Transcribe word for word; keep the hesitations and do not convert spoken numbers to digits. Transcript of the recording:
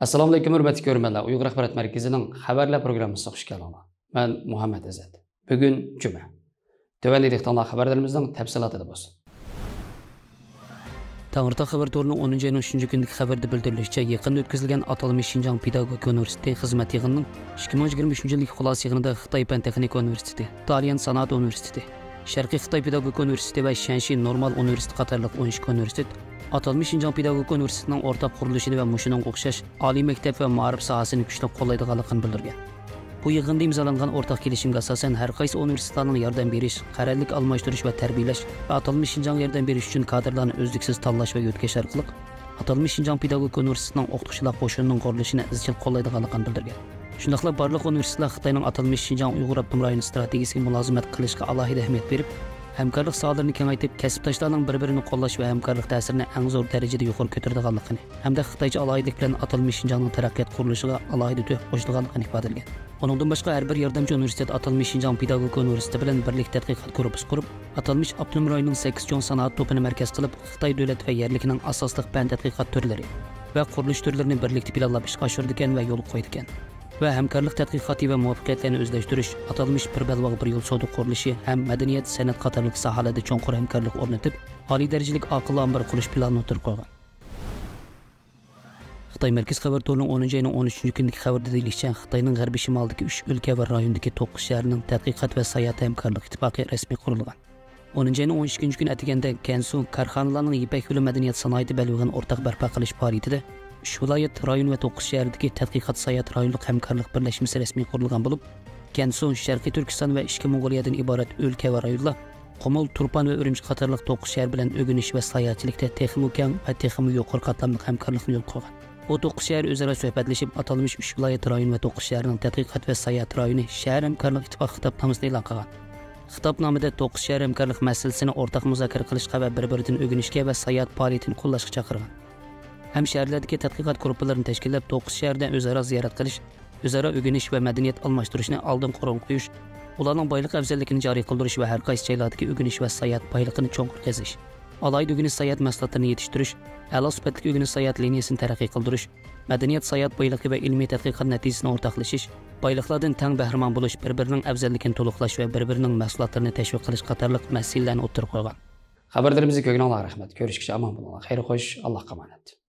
ئەسسالامۇئەلەيكۇم، ھۆرمەتلىك كۆرۈرمەنلەر. ئۇيغۇر ئاخبارات مەركىزىنىڭ خەۋەرلەر پروگراممىسىغا خۇش كەلدىڭلار. مەن مۇھەممەد ئىززەت. بۈگۈن جۈمە. تۆۋەندە دىققىتىڭلار خەۋەرلىرىمىزنىڭ تەپسىلاتىدا بولسۇن. تەڭرىتاغ خەۋەر تورىنىڭ ئونىنچى ئاينىڭ ئۈچىنچى كۈنىدىكى خەۋىرىدە بىلدۈرۈلۈشىچە، يېقىندا ئۆتكۈزۈلگەن ئاتالمىش شىنجاڭ پېداگوگىكا ئۇنىۋېرسىتېتى خىزمەت يىغىنىنىڭ ئىككى مىڭ يىگىرمە ئۈچىنچى يىلدىكى خۇلاسە يىغىنىدا خىتاي پەن تېخنىكا ئۇنىۋېرسىتېتى، تالىيان سانائەت ئۇنىۋېرسىتېتى، شەرقىي خىتاي پېداگوگىكا ئۇنىۋېرسىتېتى ۋە شەنشى نورمال ئۇنىۋېرسىتېتى قاتارلىق ئون ئىككى ئۇنىۋېرسىتېت ئاتالمىش شىنجاڭ پېداگوگىكا ئۇنىۋېرسىتېتىنىڭ ئورتاق قۇرۇلۇشىدا ۋە مۇشۇنىڭغا ئوخشاش ئالىي مەكتەپ ۋە مائارىپ ساھەسىنى كۈچلۈك قوللايدىغانلىقىنى بىلدۈرگەن. بۇ يىغىندا ئىمزالانغان ئورتاق كېلىشىمگە ئاساسەن، ھەر قايسى ئۇنىۋېرسىتېتلارنىڭ ياردەم بېرىش، قەرەللىك ئالماشتۇرۇش ۋە تەربىيەلەش ۋە ئاتالمىش شىنجاڭغا ياردەم بېرىش ئۈچۈن كادىرلارنى ئۈزلۈكسىز تاللاش ۋە يۆتكەش ئارقىلىق ئاتالمىش شىنجاڭ پېداگوگىكا ئۇنىۋېرسىتېتىنىڭ ئوقۇتقۇچىلار قوشۇنىنىڭ قۇرۇلۇشىنى ئىزچىل قوللايدىغانلىقىنى بىلدۈرگەن. شۇنداقلا بارلىق ئۇنىۋېرسىتېتلار خىتاينىڭ ئاتالمىش شىنجاڭ ئۇيغۇر ئاپتونوم رايونى ئىستراتېگىيىسىگە مۇلازىمەت قىلىشقا ئالاھىدە ئەھمىيەت بېرىپ، ھەمكارلىق ساھەلىرىنى كېڭەيتىپ، كەسىپداشلارنىڭ بىر-بىرىنى قوللاش ۋە ھەمكارلىق تەسىرىنى ئەڭ زور دەرىجىدە يۇقىرى كۆتۈرىدىغانلىقىنى ھەمدە خىتايچە ئالاھىدىلىك بىلەن ئاتالمىش شىنجاڭنىڭ تەرەققىيات قۇرۇلۇشىغا ئالاھىدە تۆھپە قوشىدىغانلىقىنى ئىپادىلىگەن. ئۇنىڭدىن باشقا، ھەر بىر ياردەمچى ئۇنىۋېرسىتېت ئاتالمىش شىنجاڭ پېداگوگىكا ئۇنىۋېرسىتېتى بىلەن بىرلىكتە تەتقىقات گۇرۇپپىسى قۇرۇپ، ئاتالمىش ئاپتونوم رايوننىڭ سەككىز چوڭ سانائەت توپىنى مەركەز قىلىپ، خىتاي دۆلەت ۋە يەرلىكىنىڭ ئاساسلىق پەن تەتقىقات تۈرلىرى ۋە قۇرۇلۇش تۈرلىرىنى بىرلىكتە پىلانلاپ ئىشقا ئاشۇرىدىكەن ۋە يولغا قويىدىكەن. ۋە ھەمكارلىق تەتقىقاتى ۋە مۇۋەپپەقىيەتلەرنى ئۆزلەشتۈرۈش، ئاتالمىش بىر بەلباغ بىر يول سودا قۇرۇلۇشى ھەم مەدەنىيەت، سەنئەت قاتارلىق ساھەلەردە چوڭقۇر ھەمكارلىق ئورنىتىپ، ئالىي دەرىجىلىك ئاقىل ئامبىرى قۇرۇش پىلانىنى ئوتتۇرىغا قويغان. خىتاي مەركىزىي خەۋەر تورىنىڭ ئونىنچى ئاينىڭ ئون ئۈچىنچى كۈنىدىكى خەۋىرىدە دېيىلىشىچە، خىتاينىڭ غەربىي شىمالىدىكى ئۈچ ئۆلكە ۋە رايوندىكى توققۇز شەھەرنىڭ تەتقىقات ۋە ساياھەت ھەمكارلىق ئىتتىپاقى رەسمىي قۇرۇلغان. ئونىنچى ئاينىڭ ئون ئىككىنچى كۈنى ئەتىگەندە كەنسۇ كارخانىلارنىڭ يىپەك يولى مەدەنىيەت سانائىتى بەلبېغىنى ئورتاق بەرپا قىلىش پائالىيىتىدە ئۈچ ۋىلايەت، رايون ۋە توققۇز شەھەردىكى تەتقىقات ساياھەت رايونلۇق ھەمكارلىق بىرلەشمىسى رەسمىي قۇرۇلغان بولۇپ، كەنسۇ شەرقىي تۈركىستان ۋە ئىچكى موڭغۇلىيەدىن ئىبارەت ئۆلكە ۋە رايونلار قۇمۇل، تۇرپان ۋە ئۈرۈمچى قاتارلىق توققۇز شەھەر بىلەن ئۆگىنىش ۋە ساياھەتچىلىكتە تېخىمۇ كەڭ ۋە تېخىمۇ يۇقىرى قاتلاملىق ھەمكارلىقنى يولغا قويغان. بۇ توققۇز شەھەر ئۆزئارا سۆھبەتلىشىپ، ئاتالمىش ئۈچ ۋىلايەت، رايون ۋە توققۇز شەھەرنىڭ تەتقىقات ۋە ساياھەت رايونى شەھەر ھەمكارلىق ئىتتىپاق خىتابنامىسىنى ئېلان قىلغان. خىتابنامىدە توققۇز شەھەر ھەمكارلىق مەسىلىسىنى ئورتاق مۇزاكىرە قىلىشقا ۋە بىر-بىرىدىن ئۆگىنىشكە ۋە ساياھەت پائالىيىتىنى قوللاشقا چاقىرغان. ھەم شەھەرلەردىكى تەتقىقات گۇرۇپپىلىرىنى تەشكىللەپ، توققۇز شەھەردە ئۆزئارا زىيارەت قىلىش، ئۆزئارا ئۆگىنىش ۋە مەدەنىيەت ئالماشتۇرۇشنى ئالدىنقى ئورۇنغا قويۇش، ئۇلارنىڭ بايلىق ئەۋزەللىكىنى جارى قىلدۇرۇش ۋە ھەر قايسى جايلاردىكى ئۆگىنىش ۋە ساياھەت بايلىقىنى چوڭقۇر قېزىش، ئالاھىدە ئۆگىنىش ساياھەت مەھسۇلاتلىرىنى يېتىشتۈرۈش، ئەلا سۈپەتلىك ئۆگىنىش ساياھەت لىنىيەسىنى تەرەققىي قىلدۇرۇش، مەدەنىيەت ساياھەت بايلىقى ۋە ئىلمىي تەتقىقات نەتىجىسىنى ئورتاقلىشىش، بايلىقلاردىن تەڭ بەھرىمەن بولۇش، بىر-بىرىنىڭ ئەۋزەللىكىنى تولۇقلاش ۋە بىر-بىرىنىڭ مەھسۇلاتلىرىنى تەشۋىق قىلىش قاتارلىق مەسىلىلەرنى ئوتتۇرىغا قويغان. خەۋەرلىرىمىزنى كۆرگىنىڭلارغا رەھمەت. كۆرۈشكىچە ئامان بولۇڭلار. خەير خوش، ئاللاھقا ئامانەت.